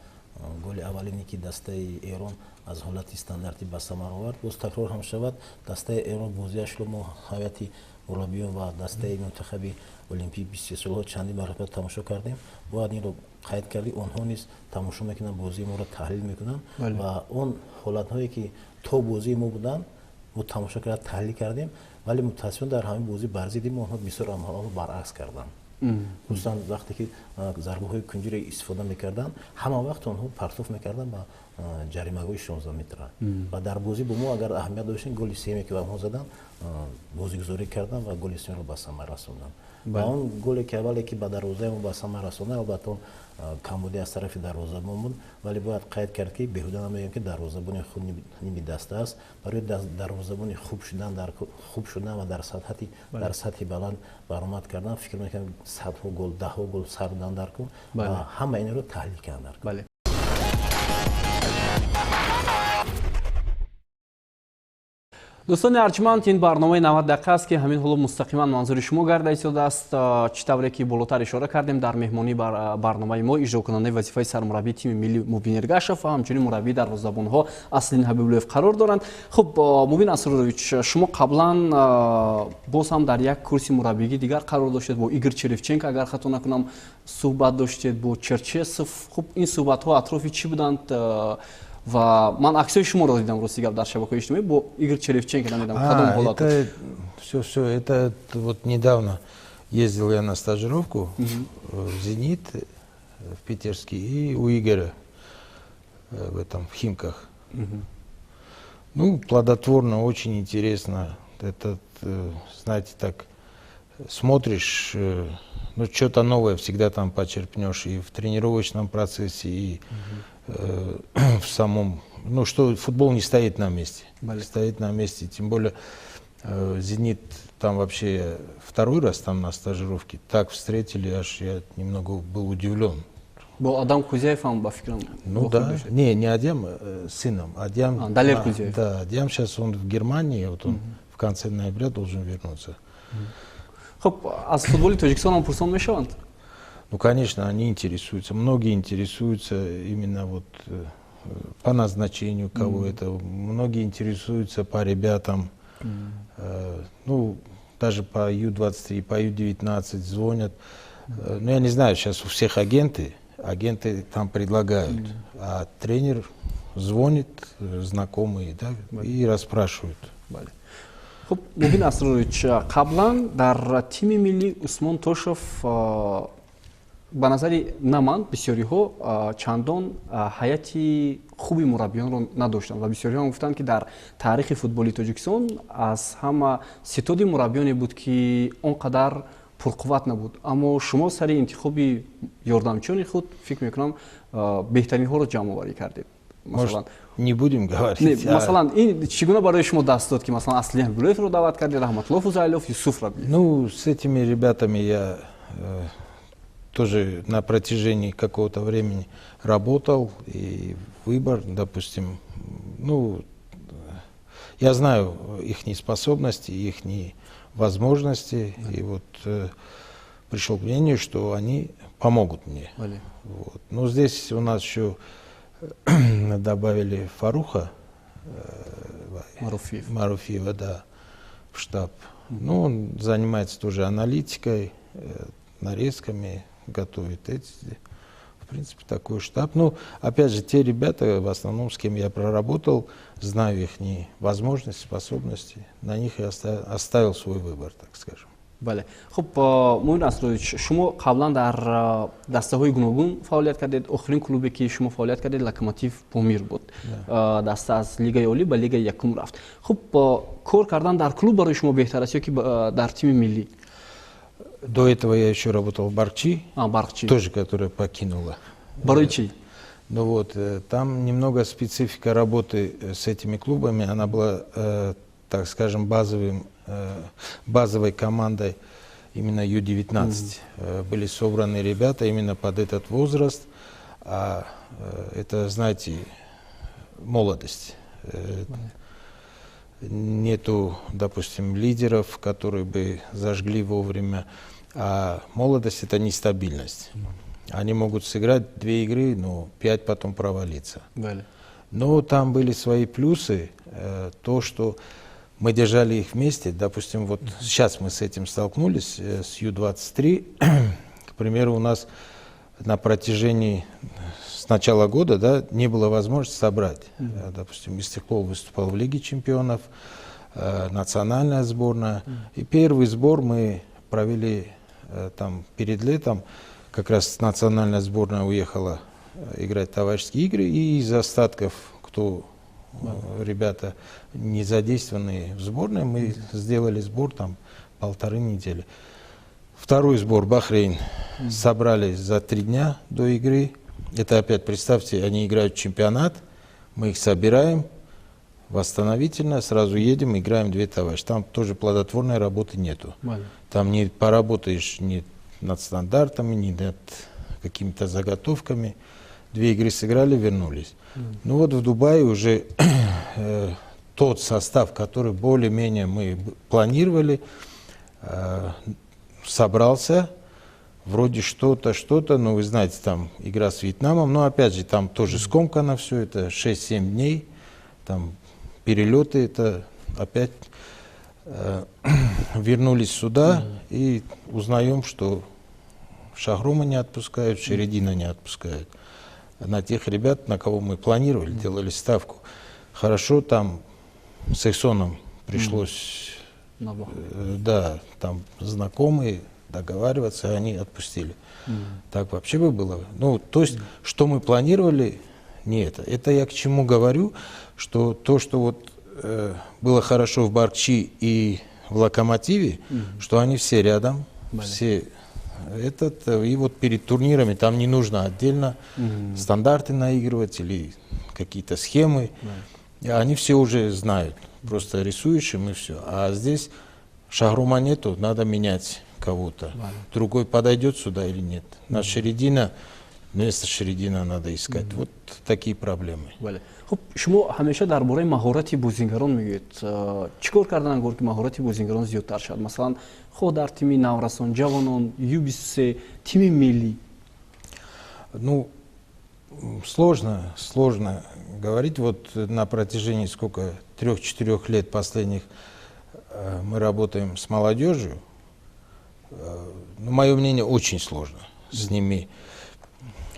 голи аввалине, ки дастаи Эрон аз ҳолати стандартӣ ба самар овард, боз такрор ҳам шавад, дастаи Эрон бозиашро мо, ҳайати мураббиён ва дастаи мунтахаби Олимпии 23 солҳо, чандин маротиба тамошо кардем. Бояд инро қайд кард, онҳо низ тамошо мекунанд, бозии моро таҳлил мекунанд ва он ҳолатҳое, ки то бозии мо буданд, мо тамошо карда таҳлил кардем, вале мутаассифона дар ҳамин бозӣ бар зидди мо онҳо бисёр амалҳоро баръакс карданд. Хусусан вақте ки зарбаҳои кунҷиро истифода мекарданд, ҳама вақт онҳо партоф мекарданд ба ҷаримагоҳи 16 метра. Ва дар бозӣ бо мо, агар аҳамият доштем, голи сеюме, ки ба онҳо заданд, бозигузорӣ карданд ва голи сеюмро ба самар расонданд. Ва он голе, ки аввале, ки ба дарвозаи мо ба самар расонданд, албатта, он камбудӣ аз тарафи дарвозабон буд, вале бояд қайд кард, ки беҳуда намегӯем, ки дарвозабони худ ними даста аст. Барои дарвозабони хуб шудан, дар хуб шудан ва дар сатҳи баланд баромад кардан, фикр мекунам, садҳо гол, даҳҳо гол сар додан дар кор ва ҳама инро таҳлил кардан дар кор. Дӯстони арҷманд, ин барномаи 90 дақиқа аст, ки ҳамин ҳоло мустақиман манзури шумо гарда истодааст. Чӣ тавре ки болотар ишора кардем, дар меҳмонии барномаи мо иҷрокунандаи вазифаи сармураббии тими милли Мубин Эргашев ва ҳамчунин мураббии дарвозабонҳо Аслиддин Ҳабибуллоев қарор доранд. Хуб, Мубин Асрорович, шумо қаблан боз ҳам дар як курси мураббигӣ дигар қарор доштед, бо Игор Черевченко, агар хато накунам, суҳбат доштед, бо Черчесов. Хуб, ин суҳбатҳо атрофи чӣ буданд? Ва ман аксҳои шуморо дидам, рости гап, дар шабакаҳои иҷтимоӣ бо Игор Черевченко, намедонам, кадом ҳолат. Все, все, это вот недавно ездил я на стажировку в «Зенит», в питерский, и у Игоря в этом, в Химках. Ну, плодотворно, очень интересно. Это, знаете, так смотришь, ну, что-то новое всегда там почерпнешь и в тренировочном процессе, и в самом, ну, что футбол не стоит на месте. Бале. Стоит на месте, тем более «Зенит» там вообще второй раз там на стажировке так встретили, аж я немного был удивлен. Бо Адам Кузяевам, ба фикрам. Ну да, не, не Адям, сыном. Адям, А, Далер Кузяев. Да, Адям сейчас он в Германии, вот он в конце ноября должен вернуться. Хуб, аз футболи Тоҷикистон ҳам пурсон мешаванд? Ну, конечно, они интересуются. Многие интересуются именно вот по назначению кого это. Многие интересуются по ребятам. Ну, даже по Ю-23, по Ю-19 звонят. Ну, я не знаю, сейчас у всех агенты, агенты там предлагают. А тренер звонит, знакомые, да, и расспрашивают. Бале. Хуб, Мубин Асрорович, қаблан дар тими миллӣ Усмон Тошев, ба назари на ман, бисёриҳо, чандон ҳайати хуби мураббиёнро надоштанд ва бисёриҳо гуфтанд, ки дар таърихи футболи Тоҷикистон аз ҳама ситоди мураббиёне буд, ки он қадар пурқувват набуд. Аммо шумо сари интихоби ёрдамчиёни худ, фикр мекунам, беҳтаринҳоро ҷамъоварӣ кардед. Масалан, не будем говорить. Масалан, ин чӣ гуна барои шумо даст дод, ки, масалан, Аслиддин Ҳабибуллоевро даъват кардед, Раҳматулло Фузайлов, Юсуф Рабиев? Ну, с этими ребятами я тоже на протяжении какого-то времени работал, и выбор, допустим, ну, я знаю их способности, их возможности, и вот пришел к мнению, что они помогут мне. Бале. Вот. Но здесь у нас еще добавили Фаруха Маруфиев. Маруфиева, да, в штаб. Ну, он занимается тоже аналитикой, нарезками, готовит эти. В принципе, такой штаб. Ну, опять же, те ребята, в основном, с кем я проработал, знаю их возможности, способности. На них я оставил свой выбор, так скажем. Бале. Хуб, Муин Асрорович, шумо қаблан дар дастаҳои гуногун фаъолият кардед. Охирин клубе, ки шумо фаъолият кардед, Локомотив Помир буд. Даста аз лигаи олӣ ба лигаи якум рафт. Хуб, кор кардан дар клуб барои шумо беҳтар аст ё ки дар тими миллӣ? До этого я еще работал в Баркчи, А, Баркчи. Тоже которая покинула. Барои чӣ? Ну вот, там немного специфика работы с этими клубами, она была, так скажем, базовой командой именно Ю-19. Были собраны ребята именно под этот возраст, а это, знаете, молодость. Нету, допустим, лидеров, которые бы зажгли вовремя. А молодость – это нестабильность. Они могут сыграть две игры, но пять потом провалиться. Бале. Но там были свои плюсы. То, что мы держали их вместе. Допустим, вот сейчас мы с этим столкнулись, с Ю-23. К примеру, у нас на протяжении с начала года, да, не было возможности собрать. Допустим, Истиклол выступал в Лиге чемпионов, национальная сборная. И первый сбор мы провели Там перед летом как раз национальная сборная уехала играть товарищеские игры, и из остатков, кто ребята не задействованные в сборной, мы сделали сбор там 1,5 недели. Второй сбор Бахрейн собрали за 3 дня до игры. Это опять, представьте, они играют чемпионат, мы их собираем, восстановительно, сразу едем, играем две товарищи. Там тоже плодотворной работы нету. Там не поработаешь ни над стандартами, ни над какими-то заготовками. Две игры сыграли, вернулись. Ну вот в Дубае уже тот состав, который более-менее мы планировали, собрался. Вроде что-то, что-то, но вы знаете, там игра с Вьетнамом, но опять же, там тоже скомкано все это, 6-7 дней, там перелеты, это опять вернулись сюда и узнаем, что Шахрома не отпускают, Шеридина не отпускают. На тех ребят, на кого мы планировали, делали ставку. Хорошо, там с Эхсоном пришлось, да, там знакомые, договариваться, они отпустили. Так вообще бы было. Ну, то есть, что мы планировали, не это. Это я к чему говорю, что то, что вот было хорошо в Баркчи и в Локомотиве, что они все рядом, все этот, и вот перед турнирами там не нужно отдельно стандарты наигрывать или какие-то схемы. Они все уже знают. Просто рисуешь им, и все. А здесь Шахрома нету, надо менять кого-то. Другой подойдет сюда или нет. На Шеридина, вместо Шеридина надо искать. Вот такие проблемы. Бале, хуб, шумо ҳамеша дар бораи маҳорати бозингарон мегӯед. Чӣ кор кардан ангор, ки маҳорати бозингарон зиёдтар шавад, масалан, хоҳ дар тими наврасон, ҷавонон, Ю-23, тими миллӣ? Ну, сложно, сложно говорить. Вот на протяжении сколько, 3-4 лет последних мы работаем с молодежью. Ну, мое мнение, очень сложно с ними.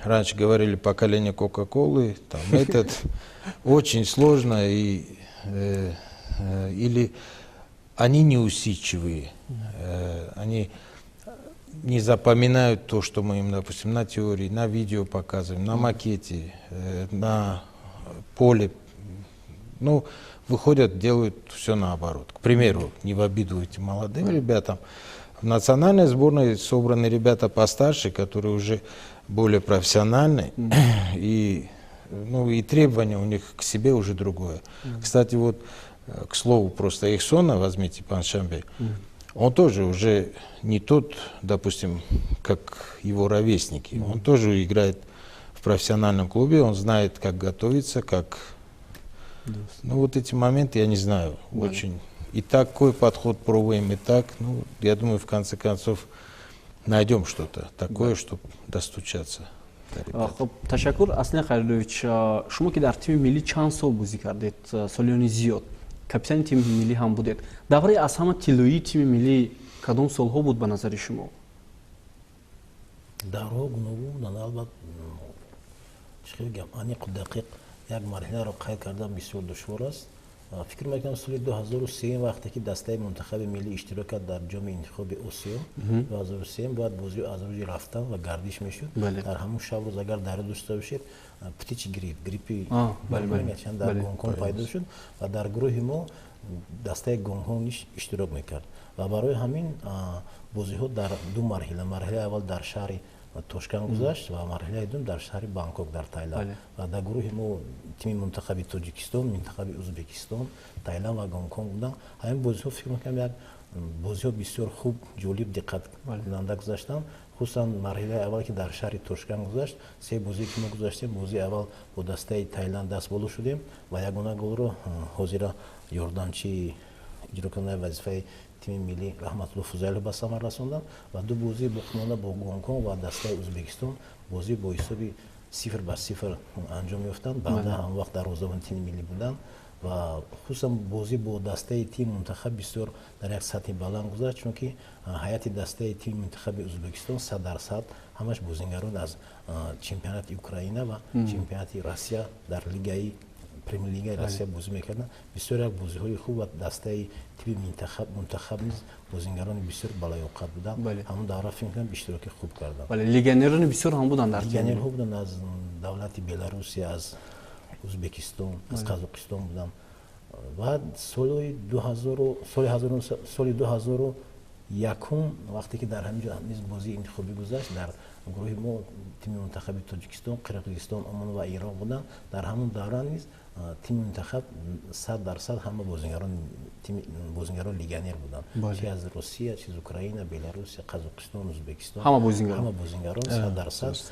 Раньше говорили: поколение Кока-Колы, там этот, очень сложно, и, или они неусидчивые, они не запоминают то, что мы им, допустим, на теории, на видео показываем, на макете, на поле. Ну, выходят, делают все наоборот. К примеру, не в обиду этим молодым ребятам, в национальной сборной собраны ребята постарше, которые уже более профессиональны, и, ну, и требования у них к себе уже другое. Кстати, вот, к слову, просто Эхсона возьмите, Паншамбе, он тоже уже не тот, допустим, как его ровесники. Он тоже играет в профессиональном клубе, он знает, как готовиться, как. Ну, вот эти моменты, я не знаю, очень. И такой подход пробуем, и так. Ну, я думаю, в конце концов, найдем что-то такое, чтобы достучаться. Хуб, ташаккур. Аслен Хайруллович, шумо ки дар тими миллӣ чанд сол бозӣ кардед, солиёни зиёд капитани тими миллӣ ҳам будед, давраи аз ҳама тиллоии тими миллӣ кадом солҳо буд ба назари шумо? Давраҳо гуногун буданд, албатта. Чӣ хел гап, аниқу дақиқ як марҳиларо қайд кардан бисёр душвор аст. Фикр мекунам, соли 2003, вақте ки дастаи мунтахаби миллӣ иштирок кард дар Ҷоми интихоби Осиё 2003, бояд бозиҳо аз рӯзи рафтан ва гардиш мешуд. Дар ҳамун шаб рӯз, агар дар дошта бошед, птичий грипп, гриппи дар Гонконг пайдо шуд ва дар гурӯҳи мо дастаи Гонконг иштирок мекард ва барои ҳамин бозиҳо дар ду марҳила: марҳилаи аввал дар шаҳри Тошканд гузашт ва марҳилаи дуюм дар шаҳри Бангкок, дар Таиланд. Ва дар гурӯҳи мо тими мунтахаби Тоҷикистон, мунтахаби Ӯзбекистон, Таиланд ва Гонконг буданд. Ҳамин бозиҳо, фикр мекунам, як бозиҳо бисёр хуб, ҷолиб, диққаткунанда гузаштанд. Хусусан марҳилаи аввал, ки дар шаҳри Тошканд гузашт, се бозие ки мо гузаштем, бозии аввал бо дастаи Таиланд даст боло шудем ва ягона голро ҳозира ёрдамчии иҷрокунандаи вазифаи тими миллӣ Раҳматулло Фузайлов ба самар расонданд. Ва ду бозии боқимонда бо Гонконг ва дастаи Ӯзбекистон бозӣ бо ҳисоби 0-0 анҷом ёфтанд. Банда ҳамон вақт дарвозабони тими миллӣ буданд ва хусусан бозӣ бо дастаи тими мунтахаб бисёр дар як сатҳи баланд гузашт, чунки ҳайати дастаи тими мунтахаби Ӯзбекистон 100% ҳамаш бозингарон аз чемпионати Украина ва чемпионати Россия дар лигаи. Премер-лигаи Россия бозӣ мекарданд. Бисёр як бозиҳои хуб ва дастаи тими мунтахаб низ бозингарони бисёр балаёқат буданд. Ҳамон давра, фикр мекунам, иштироки хуб карданд. Легионерони бисёр ҳам буданд дар Легионерҳо буданд, аз давлати Беларусия, аз Узбекистон, аз Қазоқистон буданд. Ва соли 2001, вақте ки дар ҳамин ҷо низ бозии интихобӣ гузашт, дар гурӯҳи мо тими мунтахаби Тоҷикистон, Қирғизистон, Омон ва Ироқ буданд. Дар ҳамон давра низ тими мунтахаб 100% ҳама бозингарон легионер буданд, чи аз Русия, чи аз Украина, Беларусия, Қазоқистон, Узбекистон. Ҳама бозингарон 100%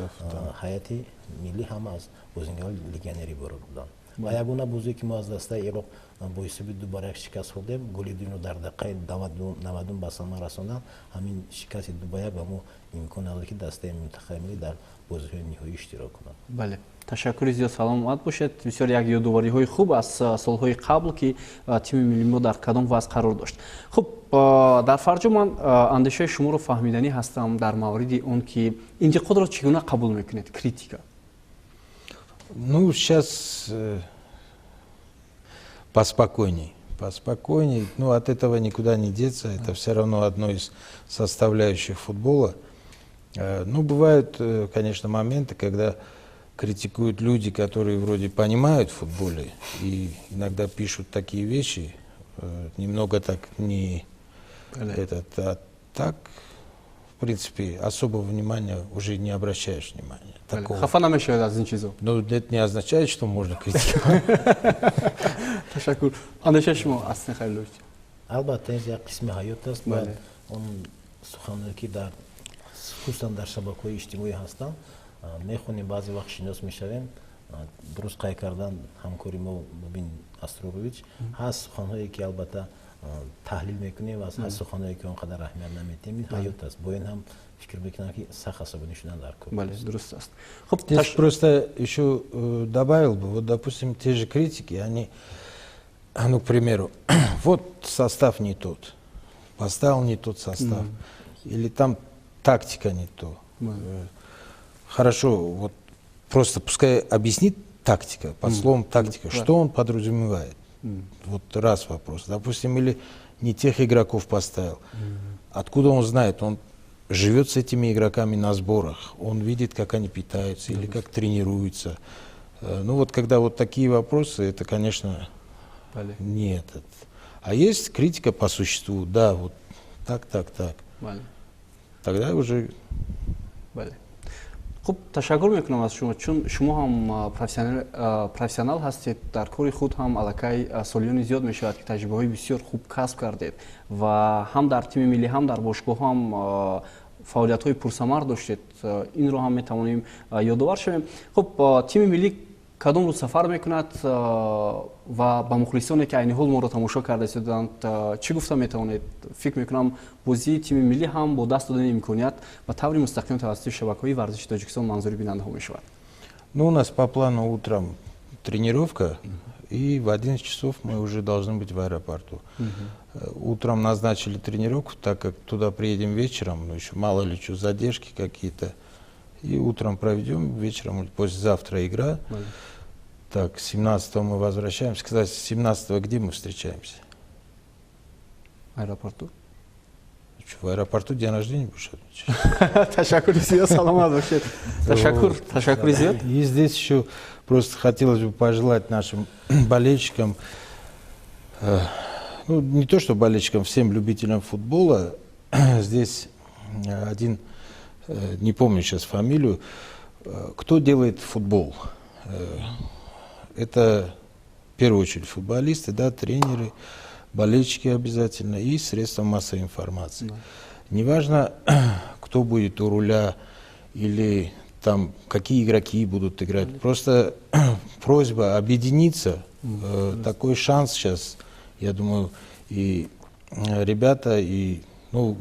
ҳайати миллӣ ҳама аз бозингарони легионер иборат буданд. Ва ягона бозие, ки мо аз дастаи Ироқ бо ҳисоби 2-1 шикаст хӯрдем, голи дуюмро дар дақиқаи 90-ум ба самар расонданд. Ҳамин шикасти 2-1 ба мо имкон надод, ки дастаи мунтахаби миллӣ дар бозиҳои ниҳоӣ иштирок кунад. Бале, ташаккури зиёд, саломат бошед. Бисёр як ёдовариҳои хуб аз солҳои қабл, ки тими миллии мо дар кадом вазъ қарор дошт. Хуб, дар фарҷом ман андешаи шуморо фаҳмиданӣ ҳастам дар мавриди он, ки интиқодро чӣ гуна қабул мекунед, критика? Ну, сейчас поспокойней. Поспокойней. Ну, от этого никуда не деться. Это все равно одно из составляющих футбола. Ну, бывают, конечно, моменты, когда критикуют люди, которые вроде понимают в футболе, и иногда пишут такие вещи, немного так не этот, а так, в принципе, особого внимания уже не обращаешь внимания. Такого. Хафа намешавед аз ин чизо? Ну, это не означает, что можно критиковать. Ташаккур. Андешаи шумо, Аслин Халилович? Албатта, ин як қисми ҳаёт аст. Он суханое, ки дар хусусан дар шабакаҳои иҷтимоӣ ҳастанд, мехонем, баъзе вақт шинос мешавем. Дуруст қайд кардан ҳамкори мо Мубин Астрорович, ҳаст суханҳое, ки албатта таҳлил мекунем ва ҳаст суханҳое, ки он қадар аҳамият намедиҳем. Ин ҳаёт аст, бо ин ҳам фикр мекунам, ки сахт асабонӣ шудан дар кор. Бале, дуруст аст. Хуб. Здесь просто еще добавил бы, вот, допустим, те же критики, они, ну, к примеру, вот состав не тот, поставил не тот состав, или там тактика не то. Хорошо, вот просто пускай объяснит тактика, под словом тактика, что он подразумевает. Вот раз вопрос. Допустим, или не тех игроков поставил. Откуда он знает? Он живет с этими игроками на сборах, он видит, как они питаются или как тренируются. Ну вот когда вот такие вопросы, это, конечно, не этот. А есть критика по существу, да, вот так, так, так. Тогда уже. Бале. Хуб, ташаккур мекунам аз шумо, чун шумо ҳам профессионал ҳастед дар кори худ, ҳам аллакай солиёни зиёд мешавад, ки таҷрибаҳои бисёр хуб касб кардед ва ҳам дар тими миллӣ, ҳам дар бошгоҳ ҳам фаъолиятҳои пурсамар доштед. Инро ҳам метавонем ёдовар шавем. Хуб, тими миллӣ кадом рӯз сафар мекунад ва ба мухлисоне, ки айни ҳол моро тамошо карда истоданд, чӣ гуфта метавонед? Фикр мекунам, бозии тими миллӣ ҳам бо даст додани имконият ба таври мустақим тавассути шабакаҳои варзиши Тоҷикистон манзури бинандаҳо мешавад. Ну, у нас по плану утром тренировка, и в 11 часов мы уже должны быть в аэропорту. Утром назначили тренировку, так как туда приедем вечером, ну еще мало ли что, задержки какие-то. И утром проведем, вечером или послезавтра игра. Так, 17 мы возвращаемся. Кстати, 17 где мы встречаемся? Аэропорту. Что, в аэропорту день рождения будешь отмечать? Ташаккури зиёд, саломат бошед. Ташаккур, ташаккури зиёд. И здесь еще просто хотелось бы пожелать нашим болельщикам, ну, не то что болельщикам, всем любителям футбола, здесь один, не помню сейчас фамилию, кто делает футбол? Это в первую очередь футболисты, да, тренеры, болельщики обязательно и средства массовой информации. Неважно, кто будет у руля или там какие игроки будут играть. Просто просьба объединиться. Такой шанс сейчас, я думаю, и ребята, и, ну,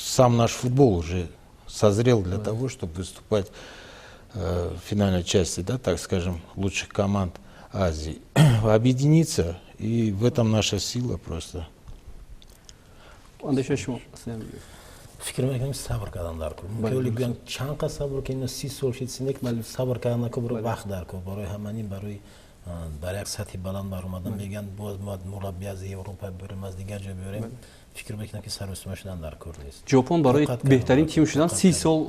сам наш футбол уже созрел для того, чтобы выступать в финальной части, да, так скажем, лучших команд Азии. Объединиться, и в этом наша сила просто. Андеша шумо? Фикр мекунам, сабр кардан дар кор. Мумкин гӯянд, чанд қад сабр кунем, 30 сол шид, синек сабр кардан дар кор, вақт дар кор барои ҳаманин, барои Дар як сатҳи баланд баромадан мегӯянд, боз бояд мураббӣ аз Европа биёрем, аз дигар ҷо биёрем. Фикр мекунам, ки саросима шудан дар кор нест. Ҷопон барои беҳтарин тим шудан 30 сол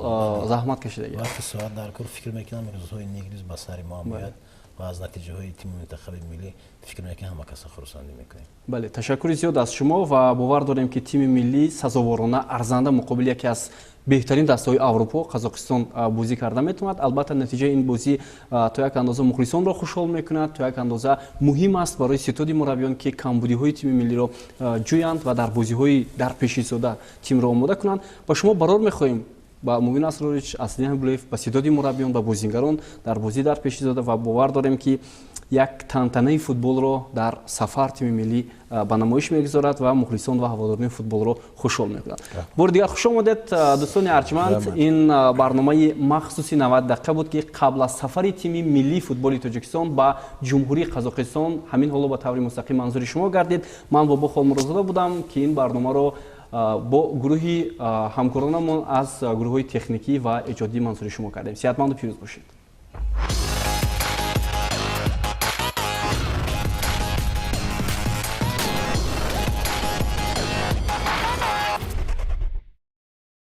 заҳмат кашидаги. Вақти соат дар кор. Фикр мекунам, рӯзҳои нек рӯз ба сари мо ояд ва аз натиҷаҳои тими мунтахаби миллӣ, фикр мекунам, ҳама каса хурсандӣ мекунем. Бале, ташаккури зиёд аз шумо ва бовар дорем, ки тими миллӣ сазоворона, арзанда муқобили яке аз беҳтарин дастаҳои Аврупо, Қазоқистон, бозӣ карда метавонад. Албатта, натиҷаи ин бозӣ то як андоза мухлисонро хушҳол мекунад, то як андоза муҳим аст барои ситоди мураббиён, ки камбудиҳои тими миллиро ҷӯянд ва дар бозиҳои дар пешистода тимро омода кунанд. Ба шумо барор мехоҳем, ба Мубин Асрорич, Аслидин Ҳабибуллоев, ба ситоди мураббиён, ба бозингарон дар бозӣ дар пешистода ва бовар дорем, ки як тантанаи футболро дар сафар тими миллӣ ба намоиш мегузорад ва мухлисон ва ҳаводорони футболро хушҳол мекунад. Бори дигар хуш омадед, дӯстони арҷманд. Ин барномаи махсуси 90 дақиқа буд, ки қабл аз сафари тими миллии футболи Тоҷикистон ба Ҷумҳурии Қазоқистон ҳамин ҳоло ба таври мустақим манзури шумо гардид. Ман Бобо Холмурозода будам, ки ин барномаро бо гурӯҳи ҳамкоронамон аз гурӯҳҳои техникӣ ва эҷодӣ манзури шумо кардем. Сеҳатманду пирӯз бошед.